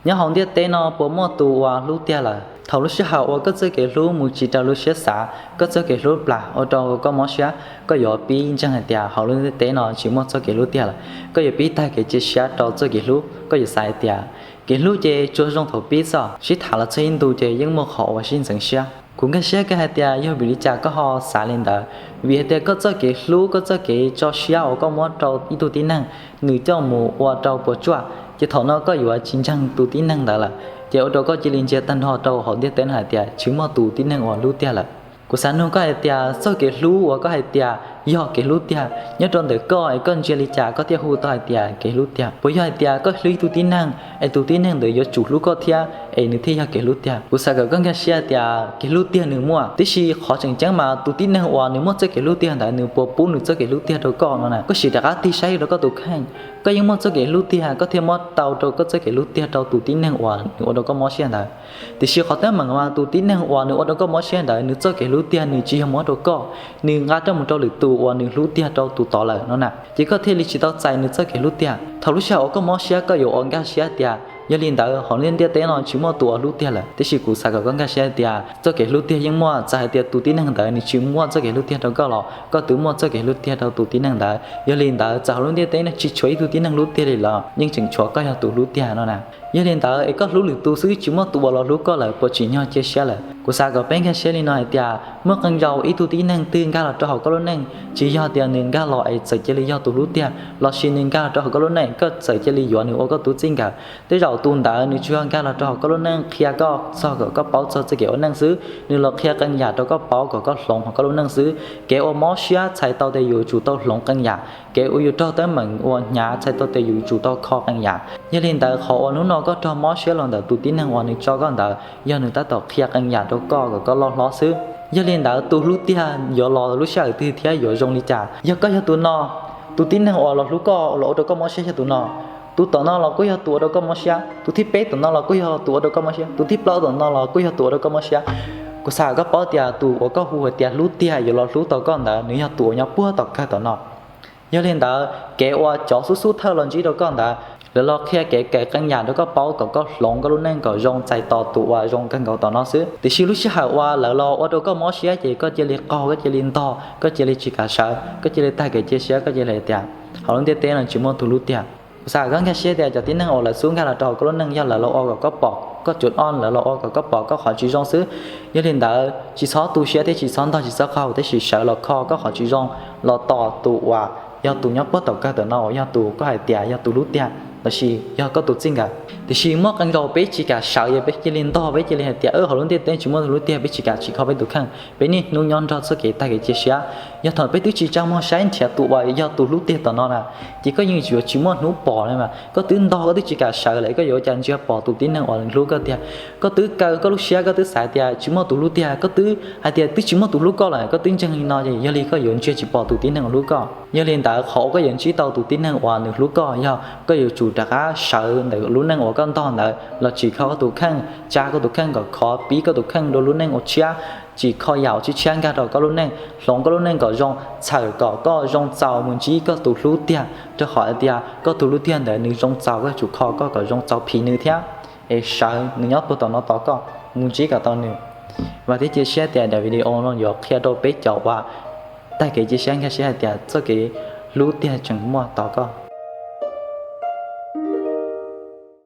Nyob hauv ntiaj teb no puas muaj tus uas hlub tiag lawm? Thaum lub sij hawm uas koj txoj kev hlub mus tsis raws lub siab xav, koj txoj kev hlub plam ua rau koj mob siab, koj yuav pib ntseeg hais tias hauv lub ntiaj teb no tsis muaj txoj kev hlub tiag lawm. Koj yuav pib tag kev cia siab rau txoj kev hlub, koj yuav xav hais tias kev hlub ces tsuas zoo thaum pib xwb, sib tham los txog ib ntus ces yeej muaj qhov uas sib ntxeev siab. Kuv nkag siab kawg hais tias yog vim li cas koj ho xav li ntawd, vim hais tias koj txoj kev hlub, koj txoj kev tso siab uas koj muab rau ib tug tib neeg, nws coj mus ua rau puas tsuaj, ces thaum no koj yuav tsis ntseeg tus tib neeg ntawd lawm, ces ua rau koj cia li ntsia tag nrho rau hauv ntiaj teb no hais tias tsis muaj tus tib neeg uas hlub tiag lawm. Kuv xav nug koj hais tias txoj kev hlub uas koj hais tias yog kev hlub tiag nyob rau ntawm koj es koj ntsia li cas koj thiaj hu tau hais tias kev hlub tiag? Puas yog hais tias koj hlub ib tug tib neeg es tus tib neeg ntawd yuav tsum hlub koj thiab es nws thiaj yog kev hlub tiag? Kuv xav kom koj nkag siab hais tias kev hlub tiag nws muaj, tiam sis qhov tseem ceeb mas tus tib neeg uas nws muaj txoj kev hlub tiag ntawd nws puas pub nws txoj kev hlub tiag rau koj no na? Koj sim rov qab tig saib rau koj tus kheej, koj yeej muaj txoj kev hlub tiag, koj thiaj muab tau rau koj txoj kev hlub tiag rau tus tib neeg uas nws ua rau koj mob siab ntawd. Tiam sis qhov teeb meem mas tus tib neeg uas nws ua rau koj mob siab ntawd nws txoj kev hlub tiag nws tsis yog muab rau koj, nws nqa coj mus rau lwm tus uas nws hlub tiag rau tus tod lawm no na, ces koj thiaj li tsis tau txais nws txoj kev hlub tiag. Thaum lub sij hawm uas koj mob siab koj yuav ua nkag siab tias yog li ntawd hauv lub ntiaj teb no tsis muaj tus uas hlub tiag lawm, tiam sis kuv xav kom koj nkag siab tias txoj kev hlub tiag yeej muaj, txawm hais tias tus tib neeg ntawd nws tsis muaj txoj kev hlub tiag rau koj los koj twb muaj txoj kev hlub tiag rau tus tib neeg ntawd. Yog li ntawd txawm hauv lub ntiaj teb no tsis tshuav ib tug tib neeg hlub tiag li los yeej tseem tshuav koj yog tus hlub tiag no na. Yog li ntawd es koj hlub lwm tus xwb tsis muaj tus uas los hlub koj lawm puas tsim nyog cia siab lawm? Kuv xav kom peb nkag siab li no hais tias muaj qee zaus ib tug tib neeg twg nkag los rau hauv koj lub neej, tsis yog tias nws nkag los es txawm cia li yog tus hlub tiag, los sis nws nkag los rau hauv koj lub neej koj txawm cia li yuav nws ua koj tus txij nkawm. Tej zaum tus ntawd nws tsuas yog nkag los rau hauv koj lub neej qhia koj txog kom koj paub txog txoj kev ua neej xwb, nws los qhia qee yam rau koj paub kom koj hloov hauv koj lub neej xwb. Kev uas mob siab txhais tau tias yus tsum tau hloov qee yam, kev uas yus raug teeb meem uas hnyav txhais tau tias yus tsum tau kho qee yam. Yog li ntawd qhov uas hnub no koj raug mob siab los ntawm tus tib neeg uas nws tso koj ntawd yog nws tab tom qhia qee yam rau koj kom koj loj hlob xwb. Yog li ntawd tus hlub tiag yuav los lub sij hawm twg thiab yuav zoo li cas? Yog koj yog tus no, tus tib neeg uas los hlub koj los ua rau koj mob siab yog tus no. Tus tom no los kuj yog tus ua rau koj mob siab, tus thib peb tom no los kuj yog tus ua rau koj mob siab, tus thib plaub tom no los kuj yog tus ua rau koj mob siab. Kuv xav kom koj paub tias tus uas koj hu hais tias hlub tiag yuav los hlub tau koj ntawd nws yog tus uas nyob puag tom kawg tom no. Yog li ntawd kev uas cov xub xub thawj los ntsib rau koj ntawd, lawv los qhia kev kawm qee yam rau koj paub kom koj hloov koj lub neej kom zoo txais tos tus uas zoo kawg nkaus tom no xwb. Tiam sis lub sij hawm uas lawv los ua rau koj mob siab ces koj cia li qaug, koj cia li ntog, koj cia li tsis kam sawv, koj cia li tag kev cia siab, koj cia li hais tias hauv lub ntiaj teb no tsis muaj tus hlub tiag. Kuv xav kom koj nkag siab tias cov tib neeg uas lawv xub nkag los rau hauv koj lub neej yog lawv los ua kom koj pom koj cuab ob, lawv los ua kom koj pom koj qhov tsis zoo xwb. Yog li ntawd tsis txhob tu siab thiab tsis txhob ntog tsis txhob qaug, tab sis sawv los kho koj qhov tsis zoo, los tos tus uas yog tus nyob puag tom kawg tom no uas yog tus koj hais tias yog tus hlub tiag los sis yog koj tus txij nkawm. Tiam sis muaj qee zaus peb tsis kam sawv, yog peb cia li ntog, peb cia li hais tias hauv lub ntiaj teb tsis muaj tus hlub tiag, peb tsis kam tsis kho peb tus kheej, peb niaj hnub nyob nrog txoj kev tag kev cia siab. Yog thaum peb twb tsis tsa muag saib nrhiav tus uas yog tus hlub tiag tom no na, ces koj yeej yuav tsis muaj hnub pom li mas. Koj twb ntog, koj twb tsis kam sawv lawm, koj yuav ua cas ntsia pom tus tib neeg uas hlub koj tiag? Koj twb kaw koj lub siab, koj twb xav tias tsis muaj tus hlub tiag, koj twb hais tias twb tsis muaj tus hlub koj lawm, koj twb ntseeg li no ces yog li koj yuav ntsia tsis pom tus tib neeg uas hlub koj. Yog li ntawd qhov uas koj yuav ntsib tau tus tib neeg uas nws hlub koj yog koj yuav tsum rov qab sawv ntawm lub neej uas koj ntog ntawd los tsis kho koj tus kheej, tsa koj tus kheej kom khov, pib koj tus kheej rau lub neej uas tshiab, tsis kho yam uas tshiab tshiab nkag rau koj lub neej, hloov koj lub neej kom zoo, txhawm kom koj zoo txaus mus ntsib koj tus hlub tiag, rau qhov hais tias koj tus hlub tiag ntawd nws zoo txaus, koj yuav tsum kho koj kom zoo txaus phim nws thiab, es sawv nws nyob puag tom no tos koj mus ntsib kom tau nws. Vam thiab cia siab tias daim video no yuav qhia rau peb cov uas tag kev cia siab nkag siab hais tias txoj kev hlub tiag tseem muaj tos koj.